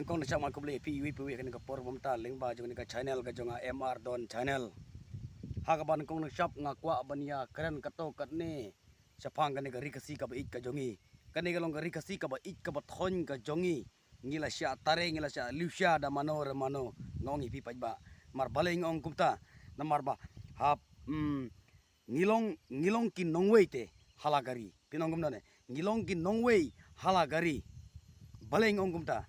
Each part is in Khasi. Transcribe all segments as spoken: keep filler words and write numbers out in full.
Kong na shap nga khublei phi iwi phi iwi kane ka por bam ta lyngba jong kane ka channel ka jong nga M R Don Channel. Ha kaba kong na shap nga kwah ban ïa kren kato katne shaphang kane ka Ri Khasi kaba ïeit ka jong ngi. Kane ka long ka Ri Khasi kaba ïeit kaba thoiñ ka jong ngi. Ngi la shah tare, ngi la shah liusha da mano re mano, nga ong ïa phi paidbah. Namar balei nga ong kumta? Namar ba hap, mm, ngi long, ngi long ki nongwei te ha la ka ri. Phi ong kumta ne? Ngi long ki nongwei ha la ka ri. Balei nga ong kumta?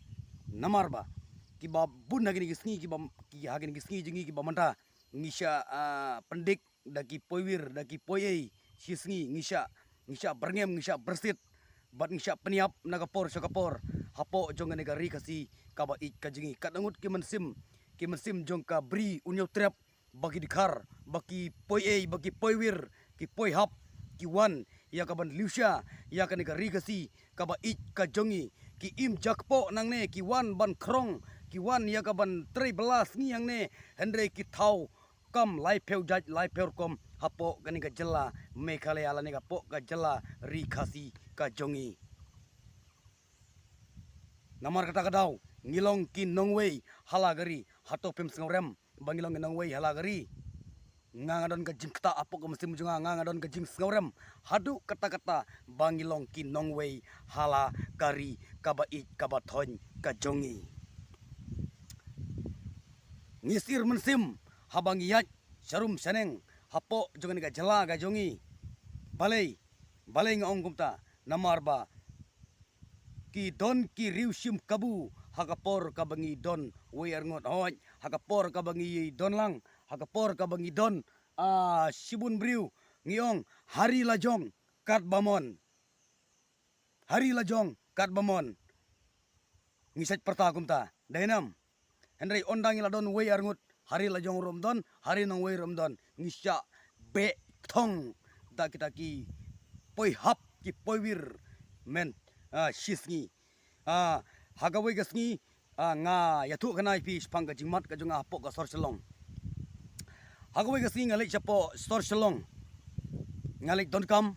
Namar ba kiba bun ha kine ki sngi, kiba, ki ha kine ki sngi jong ngi kiba mynta ngi shah, ah, pyndik da ki poiwir, da ki poiei shi sngi, ngi shah, ngi shah byrngem, ngi shah byrsit, bad ngi shah pynïap na ka por sha ka por hapoh jong kane ka Ri Khasi kaba ïeit ka jong ngi. Katno ngut ki mynsiem, ki mynsiem jong ka Bri U Hynñiewtrep ba ki dkhar, ba ki poiei, ba ki poiwir, ki poihap, ki wan ïa ka ban liusha ïa kane ka Ri Khasi kaba ïeit ka jong ngi. Ki im jakpoh nangne, ki wan ban khrong, ki wan ïa ka ban trei bylla sngi hangne, hynrei ki thaw kam laiphew jait laiphew rukom hapoh kane ka jylla Meghalaya lane hapoh ka jylla Ri Khasi ka jong ngi. Namar kata ka daw ngi long ki nongwei ha la ka ri. Hato phim sngewrem ba ngi long ki nongwei ha la ka ri? Nga nga don ka jingktah hapoh ka mynsiem jong nga, nga nga don ka jingsngewrem haduh katta katta ba ngi long ki nongwei ha la ka ri kaba ïeit kaba thoiñ ka jong ngi. Ngi sir mynsiem haba ngi ïaid sharum shaneng hapoh jong kane ka jylla ka jong ngi. Balei? Balei nga ong kumta? Namar ba ki don ki riewshim kabu ha ka por kaba ngi don wei arngut, hooid, ha ka por kaba ngi don lang, ha ka por kaba ngi don, ah, shibun briew, ngi ong ha ri la jong katba mon. Ha ri la jong katba mon. Ngi shait pyrta kumta, dei nam? Hynrei ynda ngi la don wei arngut, ha ri la jong ruh ym don, ha ri nongwei ruh ym don, ngi shah beh thong da kita ki poihap, ki poiwir, men, ah, shi sngi. Ah, ha kawei ka sngi, ah, nga ïathuh khana ïa phi shaphang ka jingmut ka jong nga hapoh ka sor Shillong. Ha kawei ka sngi nga leit shapoh sor Shillong. Nga leit donkam,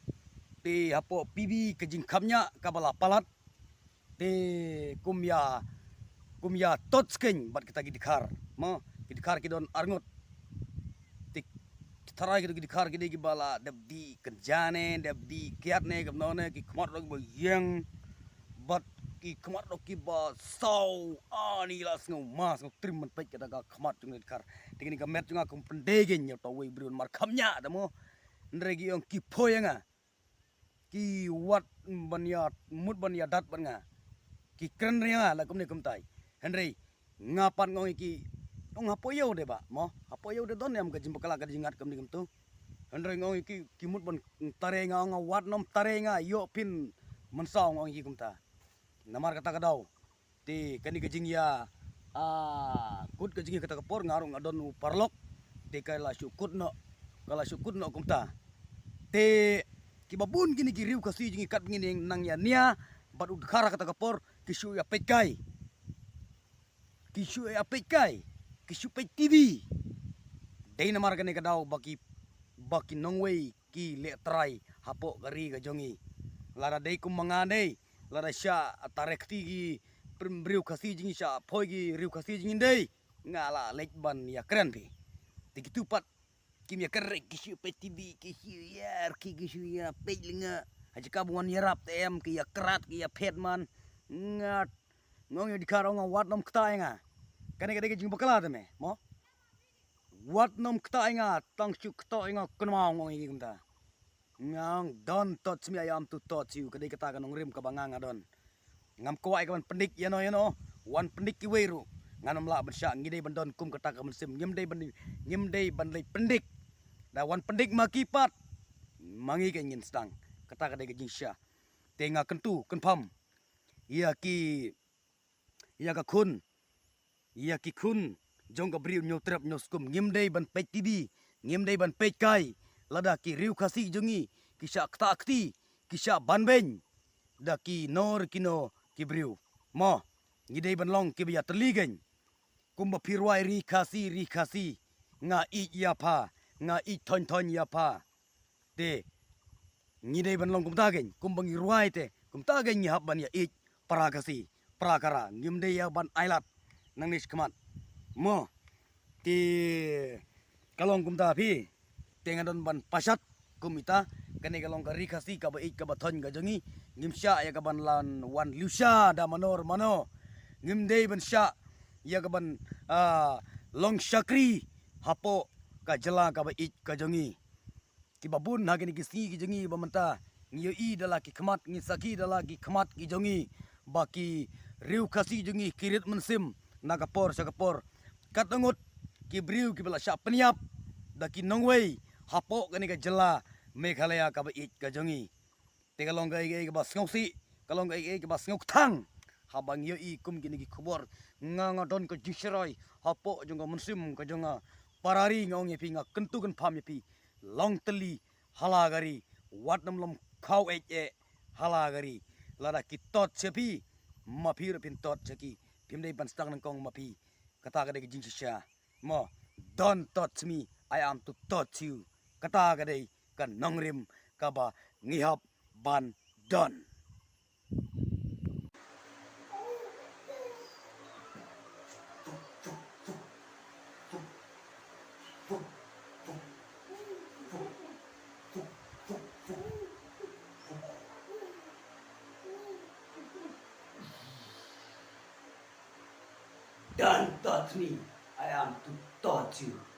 te hapoh P B ka jingkhapngiah kaba la palat. Te kum ïa, kum ïa tot skeiñ bad kita ki dkhar. Mo, ki dkhar ki don arngut. Te tharai kito ki dkhar ki dei kiba la dep dih kynja ne, dep dih kiad ne, kumno ne, ki khmat ruh kiba ïeng. Bad ki khmat ruh kiba saw, ani la sngew ma, sngew trim ban peit kata ka khmat jong ki dkhar. Te kane ka met jong nga kum pyndei kein ïa uta uwei u briew namar khapngiah te mo. Hynrei ki ong ki phoi ïa nga. Ki wad ban ïa, mut ban ïa dat bad nga. Ki kren ïa nga la kumne kumtai. Hynrei nga pat nga ong ïa ki, ong hapoh ïew de bah, mo, hapoh ïew de don em ka jingbakla ka jingngat kumne kumtu. Hynrei nga ong ïa ki, ki mut ban tare nga, ong nga wad nym tare nga, ïoh phin mynsaw, nga ong ïa ki kumta. Namar kata ka daw te kane ka jingïa, ah, kut ka jingïa kata ka por nga ruh nga don u paralok. Te ka la shu kut noh, ka la shu kut noh kumta. Te kiba bun kine ki riew Khasi jong ngi katba ngin nang ïa nia bad u dkhar kata ka por ki shu ïa peit kai. Ki shu ïa peit kai, ki shu peit T V. Dei namar kane ka daw ba ki, ba ki nongwei ki leh trai hapoh ka ri ka jong ngi. Lada dei kum ma nga dei, lada shah tare kti ki briew Khasi jong ngi, shah phoi ki riew Khasi jong ngi dei, nga la leit ban ïa kren phi. Te kitu pat kim ïa kren, ki shu peit T V, ki shu ïa rkhie, ki shu ïa peit lyngngoh. Ha jaka ba wan ïarap te em ki ïa krat, ki ïa phet man. Nga, nga ong ïa u dkhar, ong nga wad nym kta ïa nga. Kane ka dei ka jingbakla te me, mo? Wad nym kta ïa nga, tang shu kta ïa nga kynmaw, nga ong ïa ki kumta. Nga ong don tot smiaj ïa am tu tot shu, ka dei kata ka nongrim kaba nga nga don. Ngam kwah ïa ka ban pyndik ïano ïano, wan pyndik kiwei ruh. Ngan ym lah ban shah, ngi dei ban don kum kata ka mynsiem, ngim dei ban, ngim dei ban leit pyndik. Da wan pyndik ma ki pat, ma ngi ka ngin sdang. Kata ka dei ka jingshisha. Te nga kyntu kynpham ïa ki, ïa ka khun, ïa ki khun jong ka Bri U Hynñiewtrep Hynñiewskum, ngim dei ban peit T V, ngim dei ban peit kai. Lada ki riew Khasi jong ngi ki shah kta kti, ki shah banbeiñ da kino re kino ki briew, mo, ngi dei ban long kiba ïatylli kein. Kumba phi rwai Ri Khasi, Ri Khasi, nga ïeit ïa pha, nga ïeit thoiñ thoiñ ïa pha. Te ngi dei ban long kumta kein, kumba ngi rwai te kumta kein ngi hap ban ïa ïeit para Khasi. Prakara, ngim dei ïa ban ailad nangne shakhmat. Mo, te ka long kumta phi, te nga don ban pashat kum ita, kane ka long ka Ri Khasi kaba ïeit kaba thoiñ ka jong ngi, ngim shah ïa ka ban lan wan liusha da mano mano. Ngim dei ban shah ïa ka ban, ah, long shakri hapoh ka jylla kaba ïeit ka jong ngi. Kiba bun ha kine ki sngi ki jong ngi ba mynta ngi ïohi da la ki khmat, ngi sakhi da la ki khmat ki jong ngi ba ki riew Khasi jong ngi ki rit mynsiem na ka por sha ka por. Katno ngut ki briew kiba la shah pynïap da ki nongwei hapoh kane ka jylla Meghalaya kaba ïeit ka jong ngi. Te ka long kaei kaei kaba sngewsih, ka long kaei kaei kaba sngewkthang. Haba ngi ïohi kum kine ki khubor, nga nga don ka jingsharai hapoh jong ka mynsiem ka jong nga. Para ri, nga ong ïa phi, nga kyntu kynpham ïa phi, long tylli ha la ka ri, wat nym lum khaw eh eh ha la ka ri. Lada ki tot sha phi, ma phi ruh phin tot sha ki. Phim dei ban sdang nyngkong ma phi. Kata ka dei ka jingshisha. Mo, don't touch me, I am to touch you. Kata ka dei ka nongrim kaba ngi hap ban don. Don't touch me, I am to touch you.